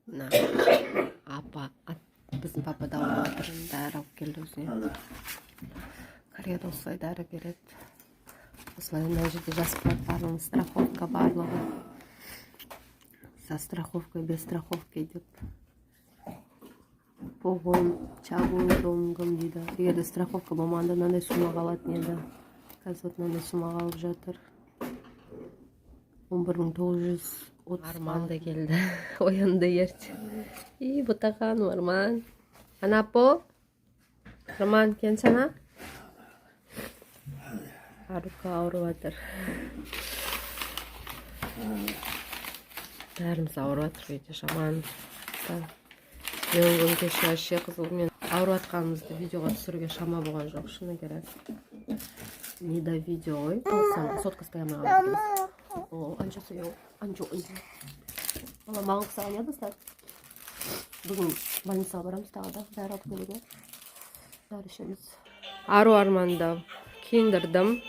Мына апа, біздің папа да ауырып жатыр, дәрі алып келді өзіне. Кореяда осылай дәрі береді, осылай мына жерде жазып қояды барлығын, страховка, барлығы со страховкой, без страховки деп. 보험, дейді. Егер де страховка болмағанда, мынандай суммаға алатын еді. Қазір вот мынандай суммаға алып жатыр, 11 930. Арман да келді, оянды ерте. И ботақаным Арман. Анапо, Арман, 괜찮아? Арука ауырып жатыр, бәріміз ауырып жатырмыз үйде жаман. Мен бүгін кеше вообще қызыл. Мен ауырып жатқанымызды видеоға түсіруге шама болған жоқ, шыны керек, не до видео ғой. Сотка ұстай алмай қалды екенбіз. О, 앉으세요. 앉아, 앉아. Бала маған ұқсаған, иә, достар? Бүгін больницаға барамыз тағы да, дәрі алып келуге, дәрі ішеміз. Ару Арманды киіндірдім,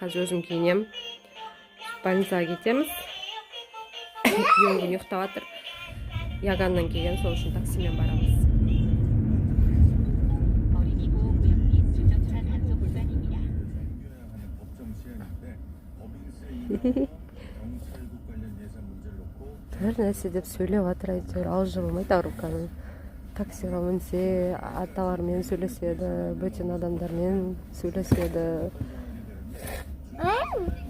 қазір өзім киінемін, больницаға кетеміз. Күйеуім бүгін ұйықтап жатыр, Яганнан келген, сол үшін таксимен барамыз. 어린이 보호구역 및 주정차 단속 구간입니다. 하는 법정 시한인데 법인세 인하와 경찰국 관련 예산 문제를 놓고 Бір нәрсе деп сөйлеп жатыр, әйтеуір аузы жабылмайды Аруканың. Таксиға мінсе, аталармен сөйлеседі, бөтен адамдармен сөйлеседі,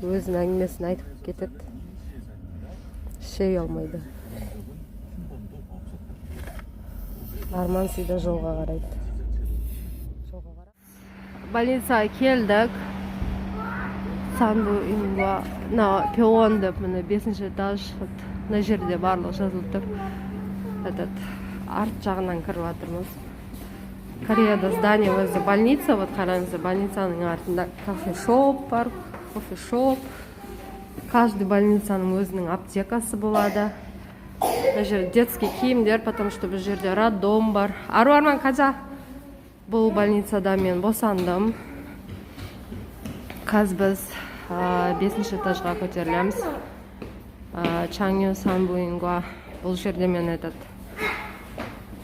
өзінің әңгімесін айтып кетеді, шей алмайды. 한 번도 없었다. Арман всегда жолға қарайды, жолға қарап. Больницаға келдік. 산부인과 мына 병원 деп, міне, бесінші этаж. Вот мына жерде барлығы жазылып тұр. Этот арт жағынан кіріп жатырмыз. Кореяда здание өзі больница. Вот қараңыздар, больницаның артында coffee shop бар, coffee shop. Каждый больницаның өзінің аптекасы болады. Мына жерде детский киімдер, потому что бұл жерде роддом бар. Ару, Арман, 가자. Бұл больницада мен босандым. Қазір біз бесінші этажға көтерілеміз. Чангю 산부인과. Бұл жерде мен этот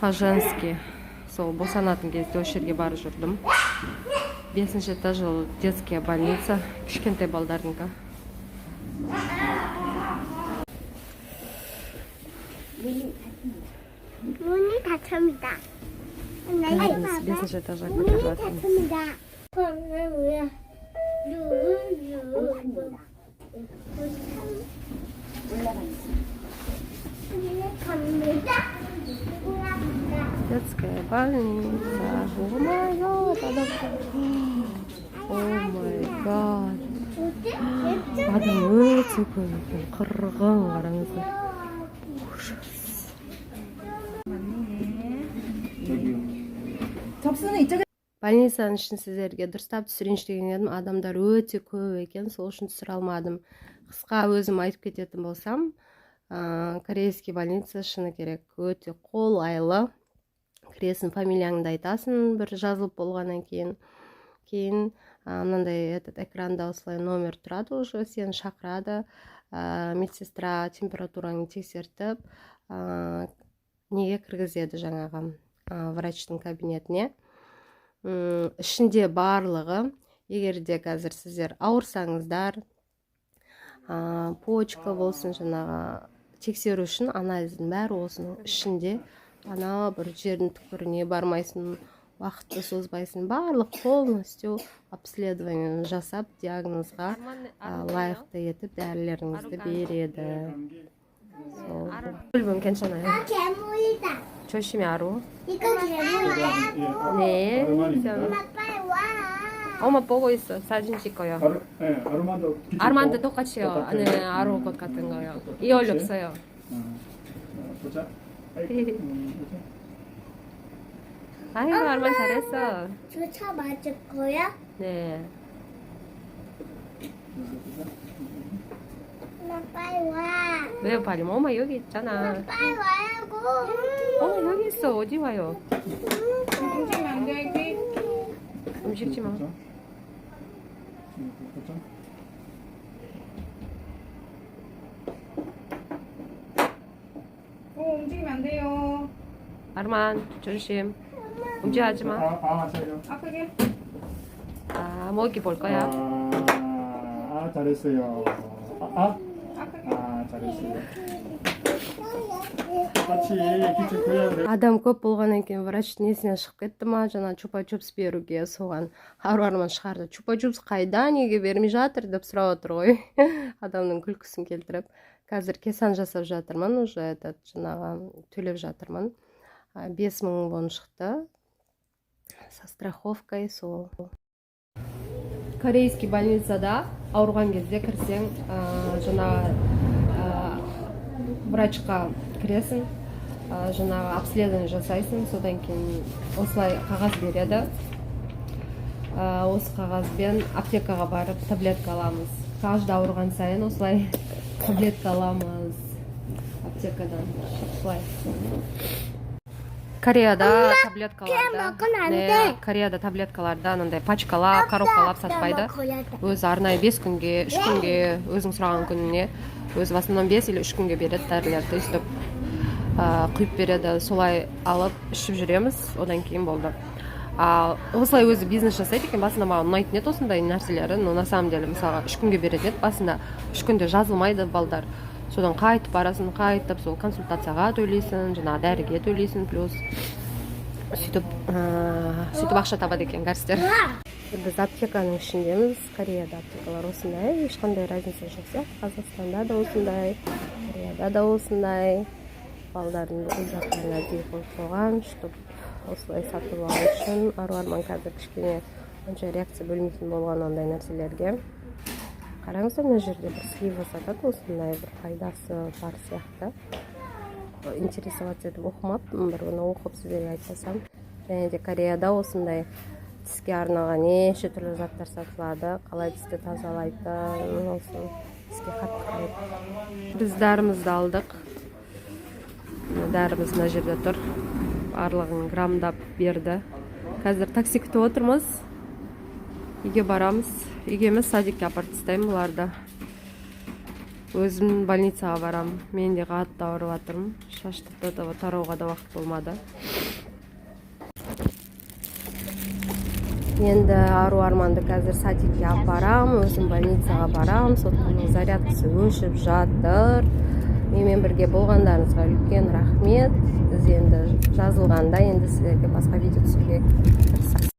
по женски сол босанатын кезде осы жерге барып жүрдім. Бесінші этаж, ол детская больница, кішкентай балдардікі. 문이 닫힙니다. Бәріміз бесінші этажға 문이 көтеріліп жатырмыз. 닫힙니다. 그러면 왜 누구 올라갑니다. 올라갑니다. Детская больница. Oh my God. Oh my God. Адам өте көп екен. Қырғын, қараңыздар. Ужас. 접수는 이쪽에 Больницаның ішін сіздерге дұрыстап түсірейінші деген едім, адамдар өте көп екен, сол үшін түсіре алмадым. Қысқа өзім айтып кететін болсам, корейский больница, шыны керек, өте қолайлы. Кіресің, фамилияңды айтасың бір жазылып болғаннан кейін. Кейін мынандай этот экранда осылай номер тұрады, уже сені шақырады. Медсестра температураңды тексертіп, неге кіргізеді, жаңағы врачтың кабинетіне. Ішінде барлығы, егер де қазір сіздер ауырсаңыздар, почка болсын, жаңағы тексеру үшін анализдің бәрі осының ішінде. Ана бір жердің түкпіріне бармайсың, уақытты созбайсың, барлық полностью обследование жасап, диагнозға лайықты етіп дәрілеріңізді береді. сол 붉은 괜찮아요. 이거 괴물이다. 조심히, 아루. 이거 괴물이야. 네. 엄마 빨리 와. 엄마 보고 있어. 사진 찍어요. 아르, 네, 아르만도 아르만도 똑같이요. 똑같아요. 네, 아루 것 같은 거요. 이열 없어요. 보자. 아이고, 보자. 아이고, 아르만 잘했어. 주차 맞을 거야? 네. 보자. 엄마 빨리 와. 왜 빨리? 엄마 여기 있잖아. 빨리 와라고. 엄마 여기 있어. 어디 와요? 움직이지 마. 보자. 보자. 오. 움직이면 안 돼요. Арман, 조심. 움직이지 마. 아, 아, 잘요. 아, 크게. 아, 먹이 볼 거야. 아, 아, 잘했어요. 아, 아, 아, 크게. 아, 잘했어요. 같이 기침 구해야 돼. Адам көп болғаннан кейін врачтың есінен шығып кетті ма, жаңа чупа чупс беруге, соған Ару Арман шығарды. Чупа чупс қайда, неге бермей жатыр деп сұрап отыр ғой, адамның күлкісін келтіріп. Қазір 계산 жасап жатырмын, уже этот жаңағы төлеп жатырмын. 5000 вон шықты со страховкой. Сол корейский больницада ауырған кезде кірсең, жаңағы врачқа кіресің, жаңағы обследование жасайсың, содан кейін осылай қағаз береді. Осы қағазбен аптекаға барып таблетка аламыз. Каждый ауырған сайын осылай таблетка аламыз аптекадан. Осылай Кореяда таблеткаларды 안 Кореяда таблеткаларды анандай пачкалап, коробкалап сатпайды. Өзі арнайы 5 күнге, 3 күнге, өзің сұраған күніне. Өзі в основном 5 или 3 күнге береді дәрілерді, өйстіп құйып береді. Солай алып ішіп жүреміз, одан кейін болды. Ал осылай өзі бизнес жасайды екен. Басында маған ұнайтын еді осындай нәрселері, но на самом деле, мысалға, 3 күнге беретін еді басында, 3 күнде жазылмайды балдар. Содан қайтып барасың, қайтып сол консультацияға төлейсің, жаңағы дәріге төлейсің плюс. Сөйтіп ақша табады екен кәрістер. Біз аптеканың ішіндеміз. Кореяда аптекалар осындай, ешқандай разница жоқ сияқты. Қазақстанда да осындай, Кореяда да осындай. Балдардың бүкіл заттарын әдейі қойып қойған, чтобы осылай сатып алу үшін. Ару Арман қазір кішкене онша реакция бөлмейтін болған ондай нәрселерге. Қараңыздар, мына жерде бір слива сатады, осындай бір пайдасы бар сияқты. Интересоваться етіп оқымаппын, бір күні оқып сіздерге айтпасам. Және де Кореяда осындай тіске арналған неше түрлі заттар сатылады, қалай тісті тазалайтын, осы тіске қатты қарайды. Біз дәрімізді алдық. Мына дәріміз мына жерде тұр, барлығын граммдап берді. Қазір такси күтіп отырмыз, үйге барамыз. Үйге емес, садикке апарып тастаймын бұларды, өзім больницаға барамын. Мен де қатты ауырып жатырмын, шашты да тарауға да уақыт болмады. Енді Ару Арманды қазір садикке апарам, өзім больницаға барам. Сотканың зарядкасы өшіп жатыр. Менімен бірге болғандарыңызға үлкен рахмет. Біз енді жазылғанда, енді сіздерге басқа видео түсіруге тырысамыз.